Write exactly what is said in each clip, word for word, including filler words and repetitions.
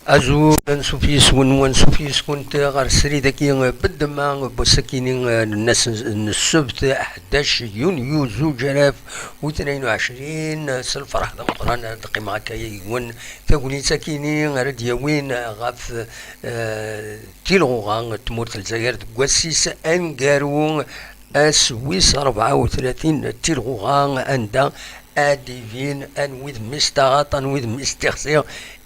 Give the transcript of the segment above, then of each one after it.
Azul, ansuf yes-wen, ansuf yes-kunt ɣer srid-agi n ddemma n wass-akini n ass n ssebt ḥdac yunyu zuǧ alaf u tnayen u ɛecrin. S lferḥ d ameqqran ara d-qqimeɣ akka yid-wen tagnit-akini ara d-yawin ɣef, eh, tilɣuɣa n tmurt n Lezzayer deg wass-is aneggaru, ass wis rebɛa u tlatin n tilɣuɣa, anda ad d-ibin anwi d mmi-s taɣaṭ, anwi d mmi-s tixsi,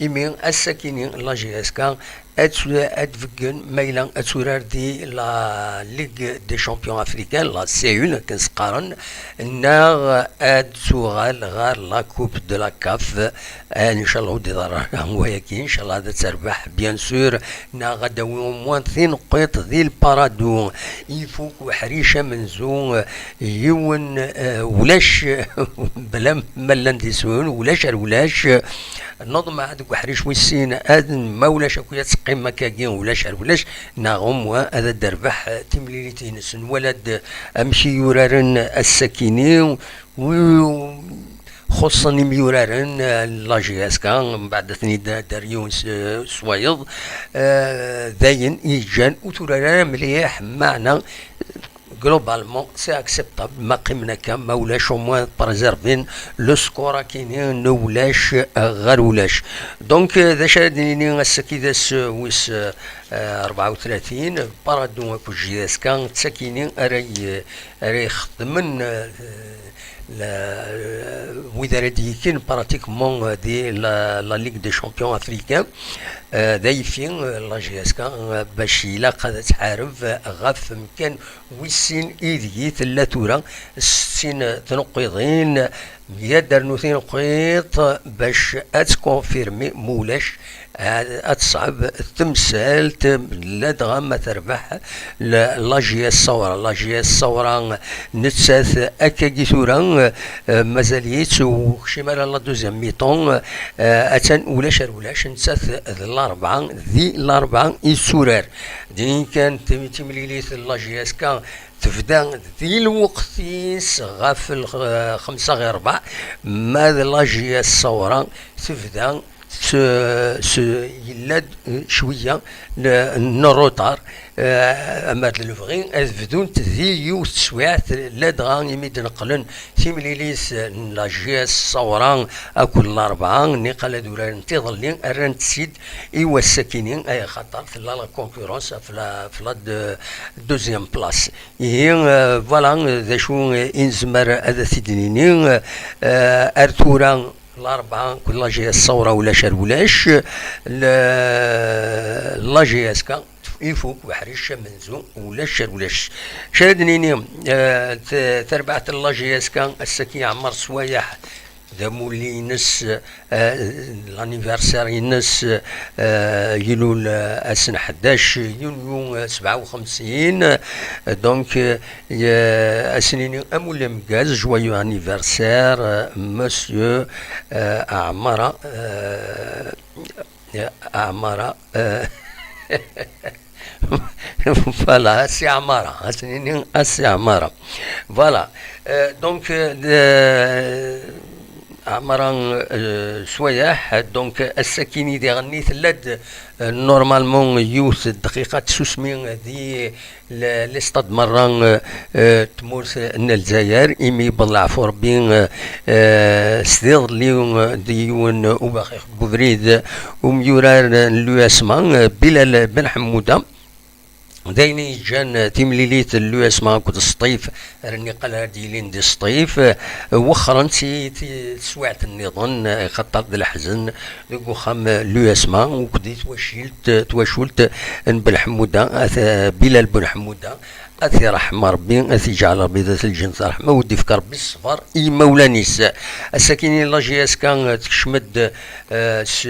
imi ass-akini la J S K ad, ad d-beggen ma yella ad turar di la Ligue des Champions Africains, la C un akken s-qqaren, neɣ ad tuɣal ɣer la Coupe de la CAF. Eh, ncallah ur d-iḍerr ara wayagi, ncallah ad terbeḥ, bien sûr, neɣ ad d-tawi au moins tineqqiṭ di lparadu. Ifuk uḥric amenzu, eh, yiwen, eh, ulac, bla ma llan d iswen, ulac ar ulac. Neḍmeɛ deg uḥric wis sin, ad, ma ulac akk ad teqqim akkagi, ulac ar ulac, neɣ au moins ad d-terbeḥ timlilit-ines. Nwala-d amek i yuraren ass-akini, u-, xuṣṣen imyuraren, eh, n la J S K, mbeɛd ad ten-id-, d-, d-, d-, yiwen s, s wayeḍ, eh, d ayen yeǧǧan ur turar ara mliḥ, meɛna, globalement, c'est acceptable, ma qqimen akka, ma ulac, au moins préserver le score akini, n ulac ɣer ulac. Donc, eh, d acu ara d-nini ass-agi d ass, eh, wis, eh, rebɛa u tlatin, Paradou akked J S K, d takini ara y-, ara ixedmen, eh, la, wid ara d-yekkin pratiquement di la, la Ligue des Champions africains, eh, d ayeffi, eh, la J S K, eh, bac ilaq ad tḥareb ɣef mkan wis sin ideg i tella tura, settin tneqqiḍin, mya d rnu tineqqiḍt bac ad tkonfirmi, ma ulac ad, ad teṣɛeb temsalt, ladɣa ma terbeḥ la, la J S Ṣawra. La J S Ṣawra nettat akkagi tura, eh, mazal-itt ur tekcim ara la deuxième mi-temps, eh, attan ulac ar ulac, nettat d Larebɛa, di Larebɛa i tetturar. Din kan tim-, timlilit n la J S K tebda di lweqt-is ɣef lx-, xemsa ɣer rebɛa, ma d la J S Ṣawra tebda s, s, yella-d, eh, cwiya n, n retard, eh, ama d lebɣi ad bdunt di yiwet teswiɛt, ladɣa imi d-neqqlen timlilit n la J S Ṣawra akked Larebɛa, niqal ad urarent iḍelli, rrant-tt-id i wass-akini, ay axaṭer tella la concurrence ɣef la, ɣef la de-, deuxième place. Ihi, eh, voilà, d acu, eh, i nezmer ad t-id-nini, eh, ar tura Larebɛa akked la J S Ṣawra ulac ar ulac, la, la J S K ifuk uḥric amenzu ulac ar ulac. Acu ara d-nini, eh, t-, tarbaɛt n la J S K ass-agi yeɛmer sswayeḥ d amulli-ines, eh, l'anniversaire-ines, eh, ilul, eh, ass n ḥdac yunyu, eh, sebɛa u xemsin. Donc, eh, ye-, ad s-nini amulli ameggaz, joyeux anniversaire, eh, monsieur, eh, Ɛmara, eh, Ɛmara, eh, voilà, a Si Ɛmara, ad s-nini a Si Ɛmara. Voilà. Euh, donc, euh, de-, Ɛmara, euh, Swayeḥ, donc, ass-akini diɣenni tella-d, euh, normalement, yiwet dqiqa tsusmi di l-, listad merra, euh, euh, tmurt n Lezzayer, imi yewweḍ leɛfu Rebbi, euh, euh, s diḍelli, euh, d yiwen ubaxix n ubrid, umyurar n l'U S M A, euh, Bilal Ben Ḥemmuda. D ayen i yeǧǧan timlilit n l'U S M A akked Sṭif, ar niqal ara d-yilin di Sṭif, wexxren-tt i t-, teswiɛt nniḍen, axaṭer d leḥzen deg uxxam n l'U S M A, akked di twacilt, twacult n Belḥemmuda, at, Bilal Belḥemmuda, ad t-iṛḥem Ṛebbi, ad t-iǧɛel Ṛebbi d at lǧennet ṛṛeḥma, u d-ifk Ṛebbi ṣṣber i yimawlan-is. Ass-akini la J S K tekcem-d, eh, s,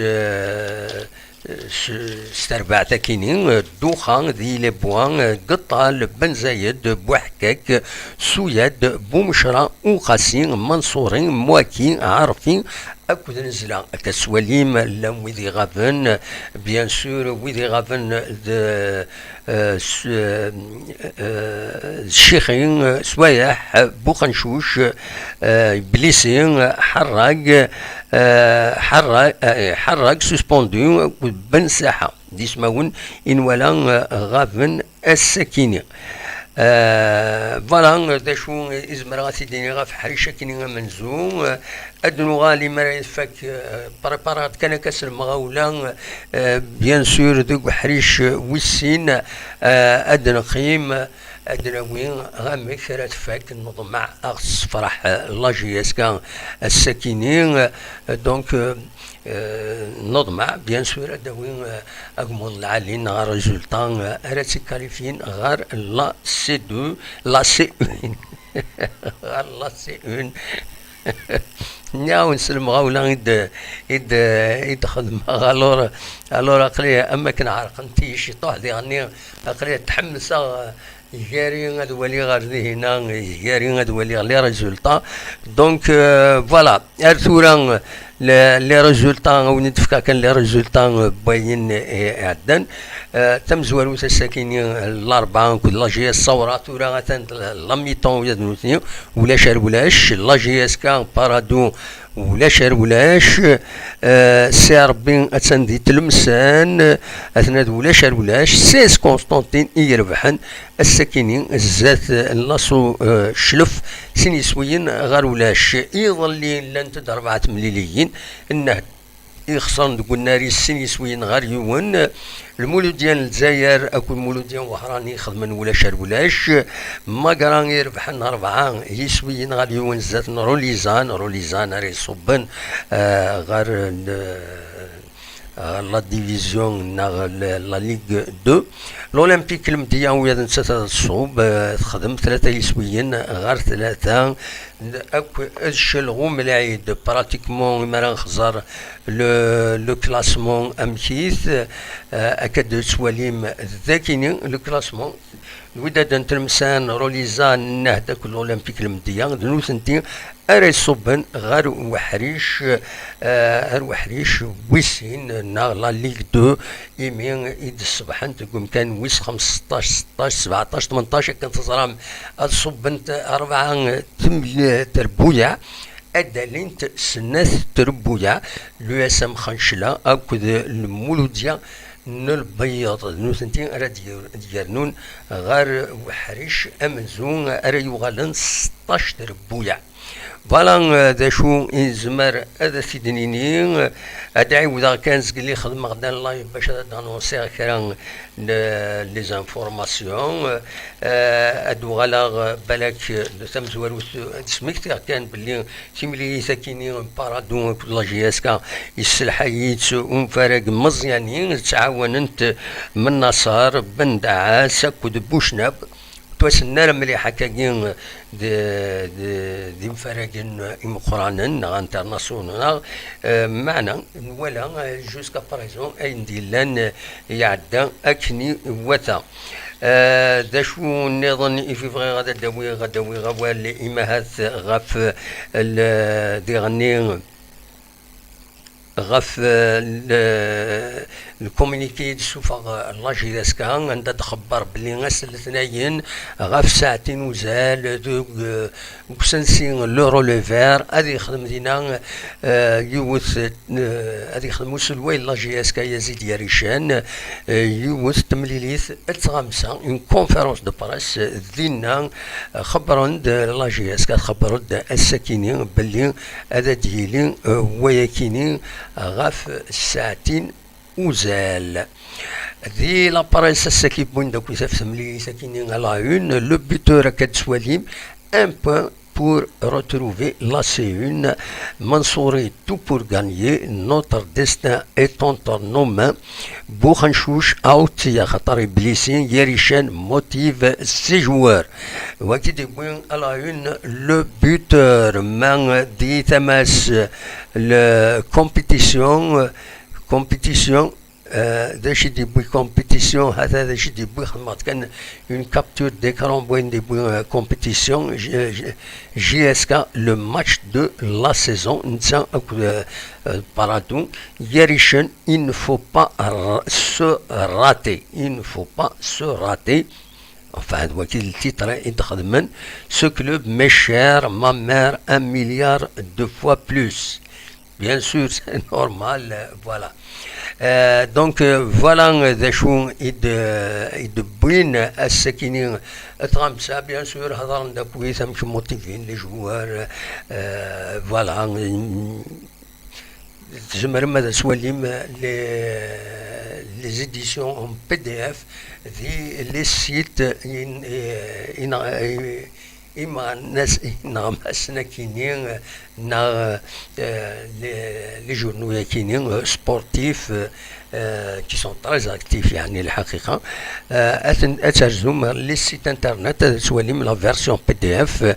s, s terbaɛt akini, Ddexxa, di Lebwa, Geṭṭal, Ben Zayed, Buḥkak, Suyad, Bumecra, Uqasi, Manṣuri, Mwaɛki, Ɛerfi, Akked Nezla, akka tettwalim, llan wid iɣaben, bien sûr, wid iɣaben d, euh, s-, euh, euh, Cixi, Swayeḥ, Buxencuc, euh, Blisi, Ḥerrag, euh, Ḥerrag, euh, Ḥerrag, Suspendu, akked Ben Saḥa. D ismawen i nwala, euh, ɣaben ass-akini. Euh, voilà, euh, d acu i zemreɣ ad t-id-iniɣ ɣef ḥric akini amenzu. Euh, ad nuɣal imara yefak, euh, preparaɣ-d kan akka s lemɣawla, euh, bien sûr, deg uḥric, euh, wis sin, euh, ad neqqim, ad nawi amek ara tfak, neḍmeɛ ad ɣ-tessefreḥ, euh, la J S K ass-akini. Euh, donc, euh, Euh, neḍmeɛ, bien sûr, ad d-tawi, euh, agmuḍ lɛali neɣ résultat, euh, ara tt-ikkalifyin ɣer la C deux, la C un, ɣer la C un. Nniɣ-awen s lemɣawla i d, i d, i d-xedmeɣ, alors, alors aql-i am akken ɛerqent-iyi ciṭuḥ diɣenni, aql-i tḥemmseɣ, euh, Gar-i ad waliɣ ar dihina, gar-i ad waliɣ les résultats. Donc, euh, voilà, ar tura, les, les résultats, ad wen-d-fkeɣ kan les résultats, euh, n wayen i iɛeddan. Euh, tamezwarut ass-akini, euh, Larebɛa akked la J S Sawra, tura atan la mi-temps ula d nutni, ulac ar ulac, la J S K Paradou, ulac ar ulac, euh, Si Rebbi atan di Tlemsan, aten-a d ulac ar ulac, C S Constantine i irebḥen, ass-akini, zdat n laṣu, euh, Cclef, sin yiswiyen ɣer ulac. Iḍelli llant-d rebɛa temliliyin, nnehd ixesren deg unnar-is sin yiswiyen ɣer yiwen. Lmuludya n Lezzayer akked Lmuludya n Wehran i ixedmen ulac ar ulac. Magra i irebḥen rebɛa yiswiyen ɣer yiwen zdat n Rulizan. Rulizan ara iṣubben, euh, ɣer, euh, ɣer la division neɣ la, la Ligue deux. L'Olympique Lemdeyya ula d nettat ad tṣub, euh, texdem tlata yiswiyen ɣer tlata. Akk d Celɣum Lɛid, pratiquement, imi ara nxeẓẓer le, le classement amek-it, euh, akka d-tettwalim d akini le classement. Lwidad n Tlemsan, Rulizan, Nnehd akked l'Olympique Lemdeyya, d nutenti ara iṣubben ɣer uḥric, euh, ar uḥric wis sin neɣ la Ligue deux, imi i d-ṣebḥent deg umkan wis xemseṭṭac, seṭṭac, sebɛeṭṭac, tmenṭac, akken teẓram, ad ṣubbent rebɛa tem-, trebbuyaɛ, ad d-alint snat trebbuyaɛ, l'U S M Xancla akked Lmuludya n Lbeyyeḍ, d nutenti ara d-yer-, d-yernun ɣer uḥric amenzu ara yuɣalen seṭṭac trebbuyaɛ. Voilà, euh, d acu i nezmer ad t-id-nini. Ad d-ɛiwdeɣ kan zgelli xedmeɣ-d un live bac ad d-anonsiɣ kra n les informations. Euh, ad d-uɣaleɣ, euh, balak, euh, d tamezwarut, euh, ad d-smektiɣ kan belli timlilit akini n Paradou akked la J S K yesselḥay-itt unfarag Meẓyani, ttɛawanent Mennaṣer, Ben Daɛas akked Bucnab. Ur ttwassnen ara mliḥ akkagi d, d, d imfaragen imeqqranen neɣ internationaux, neɣ, eh, meɛna nwala, eh, jusqu'à présent ayen d-yellan, eh, iɛedda akken iwata. Eh, d acu nniḍen i fi bɣiɣ ad d-awiɣ, ad d-awiɣ awal imahat ɣef, eh, l-, diɣenni ɣef, eh, le, le communiqué i d-tessufeɣ, eh, la J S K, anda d-xebber belli ass n letnayen ɣef ssaɛtin uzal deg, eh, deg usensi Le Relais Vert ad yexdem dina, eh, yiwet, eh, ad yexdem uselway n la J S K Yazid Yarican, eh, yiwet n temlilit d tɣamsa, une conférence de presse, eh, dinna, eh, xebbren-d, eh, la J S K txebber-d ass-akini belli ad d-yili, eh, wayakini ɣef ssaɛtin uzal. Di la presse ass-agi wwin-d akk ɣef temlilit akini à la une, le buteur akka d-tettwalim, un point pour retrouver la C une, Mansouri tout pour gagner, notre destin est entre nos mains, Buxencuc out, axaṭer iblisi, Yarican motive ses joueurs. Wagi d-yewwi à la une le buteur, ma di tama-s, le compétition, compétition, Euh, d acu i d-yewwi compétition, hata d acu i d-yewwi, xedmeɣ-d kan une capture d'écran n wayen d-yewwi, euh, compétition, J-, J-, J S K, le match de la saison, netta akked, euh, euh, Paradou, gar icen, il ne faut pas r-, se rater, il ne faut pas se rater. Enfin, d wagi d le titre i d-xedmen. Ce club m'est cher, ma mère un milliard de fois plus. Bien sûr, c'est normal, euh, voilà. Euh, donc, euh, voilà, euh, d acu i d-, i d-wwin ass-akini, euh, tɣamsa, bien sûr, hedren-d akkit amek motivin les joueurs, euh, voilà, euh, tzemrem ad twalim les, les éditions en P D F di les sites in, in, in, ineɣmasen akini, neɣ, euh, les, les journaux akini, euh, sportifs, euh, euh, qui sont très actifs, يعني, الحقيقة. Euh, ad ten-, ad terzum les sites internet, ad twalim la version P D F. Euh,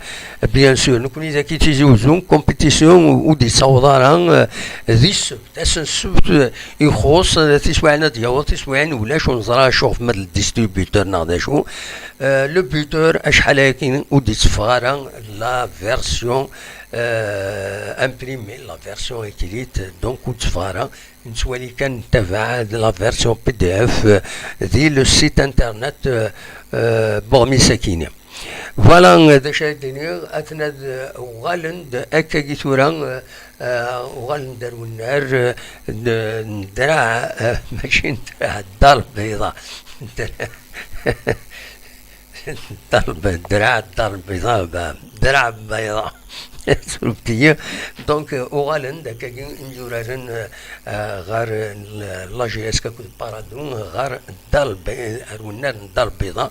bien sûr, nekkni dagi Tizi Uzzu, compétition ur d-yettaweḍ ara, euh, di ssebt. Ass n ssebt, euh, ixuṣ, euh, tiswiɛin ad d-yaweḍ, tiswiɛin ulac, ur neẓra acu ɣef ma d le distributeur neɣ d acu. Euh, le buteur, acḥal ayagi ur d-yetteffeɣ ara la version, euh, imprimée, la version écrite, donc ur d-yetteffeɣ ara. Nettwali kan, nettabaɛ la version P D F, euh, di le site internet, euh, euh, n uɣmis akini. Voilà, euh, d acu ay d-iniɣ, aten ad, euh, uɣalen-d akkagi tura, euh, euh, uɣalen-d ar wennar, euh, n, n ddreɛ, euh, mačči n ddreɛ, ddar lbeyḍa. Ddar lbe-, ddreɛ, ddar lbeyḍa, ba-, ddreɛ lbeyḍa. Surfet-iyi. Donc, euh, uɣalen-d akkagi imyuraren, euh, euh, ɣer, euh, la J S K akked Paradou, ɣer ddar lbe-, ar wennar n ddar lbeyḍa.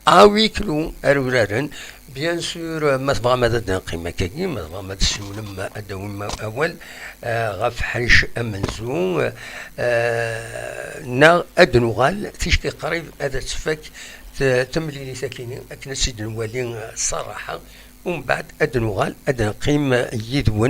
À huis clos ara uraren. Bien sûr, euh, ma tebɣam ad d-neqqim akkagi, ma tebɣam ad tessiwlem, ad d-tawim awal, euh, ɣef ḥric amenzu, euh, neɣ ad d-nuɣal, ticki qrib ad tfak t-, temlilit akini, akken ad tt-id-nwali, euh, s rraḥa. Umbeɛd ad d-nuɣal, ad d-neqqim yid-wen.